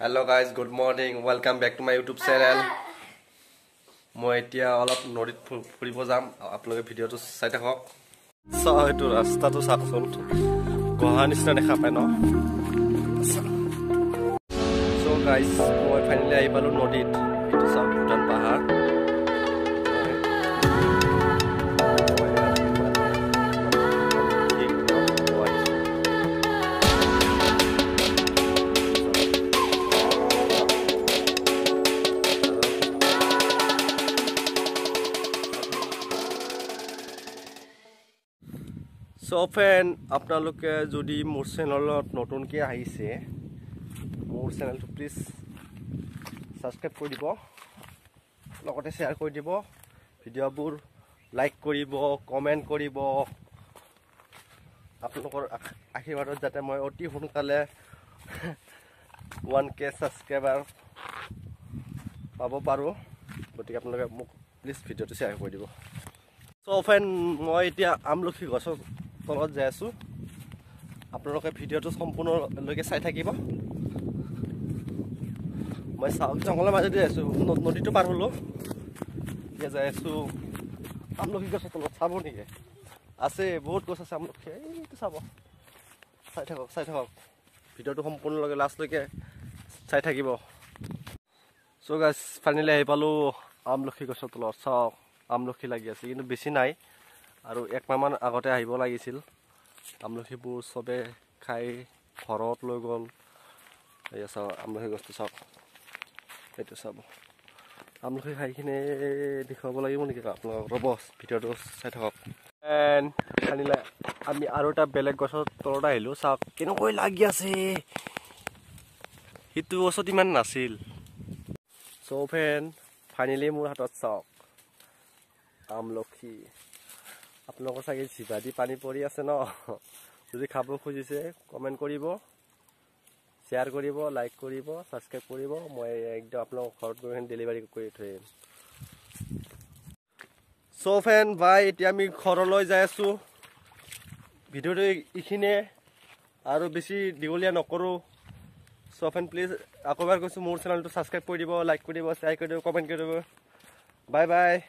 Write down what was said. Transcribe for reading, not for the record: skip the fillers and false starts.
Hello guys, good morning, welcome back to my YouTube channel. মই এতিয়া অলপ নদীত ফুৰিব যাম, আপোনালোকে ভিডিঅ'টো চাই থাকক। চাওঁ এইটো ৰাস্তাটো চাওকচোন, গুহা নিচিনা দেখা পায় ন। চ' গাইজ, মই ফাইনেলি আহি পালোঁ নদীত। এইটো চাওক ভূটান পাহাৰ। চ' ফ্ৰেণ্ড, আপোনালোকে যদি মোৰ চেনেলত নতুনকৈ আহিছে, মোৰ চেনেলটো প্লিজ ছাবস্ক্ৰাইব কৰি দিব, লগতে শ্বেয়াৰ কৰি দিব, ভিডিঅ'বোৰ লাইক কৰিব, কমেণ্ট কৰিব। আপোনালোকৰ আশীৰ্বাদত যাতে মই অতি সোনকালে 1K subscriber পাব পাৰোঁ। গতিকে আপোনালোকে মোক প্লিজ ভিডিঅ'টো শ্বেয়াৰ কৰি দিব। চ' ফ্ৰেণ্ড, মই এতিয়া আমলখি গছৰ তলত যাই আছোঁ। আপোনালোকে ভিডিঅ'টো সম্পূৰ্ণলৈকে চাই থাকিব। মই চাওক জংঘলৰ মাজেদি আছোঁ, নদীটো পাৰ হ'লোঁ, এতিয়া যাই আছোঁ আমলখি গছৰ তলত। চাব নেকি? আছে বহুত গছ আছে আমলখি, এইটো চাব। চাই থাকক, চাই থাকক ভিডিঅ'টো সম্পূৰ্ণলৈকে, লাষ্টলৈকে চাই থাকিব। চ' গাইজ, ফাইনেলি আহি পালোঁ আমলখি গছৰ তলত। চাওক আমলখি লাগি আছে, কিন্তু বেছি নাই, আৰু একমাহমান আগতে আহিব লাগিছিল। আমলখিবোৰ চবে খাই ঘৰত লৈ গ'ল। এয়া চাওক আমলখি গছটো চাওক, এইটো চাব। আমলখি খাই কিনে দেখুৱাব লাগিব নেকি আপোনালোকক? ৰ'ব, ভিডিঅ'টো চাই থাকক। এণ্ড ফাইনেলি আমি আৰু এটা বেলেগ গছৰ তলত আহিলোঁ। চাওক কেনেকৈ লাগি আছে, সিটো গছত ইমান নাছিল। চ' ফ্ৰেণ্ড, ফাইনেলি মোৰ হাতত চাওক আমলখি। আপোনালোকৰ চাগে জিভা দি পানী পৰি আছে ন? যদি খাব খুজিছে কমেণ্ট কৰিব, শ্বেয়াৰ কৰিব, লাইক কৰিব, ছাবস্ক্ৰাইব কৰিব। মই একদম আপোনালোকৰ ঘৰত গৈ ডেলিভাৰী কৰি থৈ আহিম। চ' ফ্ৰেণ্ড, বাই। এতিয়া আমি ঘৰলৈ যাই আছোঁ। ভিডিঅ'টো এইখিনিয়ে, আৰু বেছি দীঘলীয়া নকৰোঁ। চ' ফ্ৰেণ্ড, প্লিজ আকৌ এবাৰ কৈছোঁ, মোৰ চেনেলটো ছাবস্ক্ৰাইব কৰি দিব, লাইক কৰি দিব, শ্বেয়াৰ কৰি দিব, কমেণ্ট কৰি দিব। Bye bye.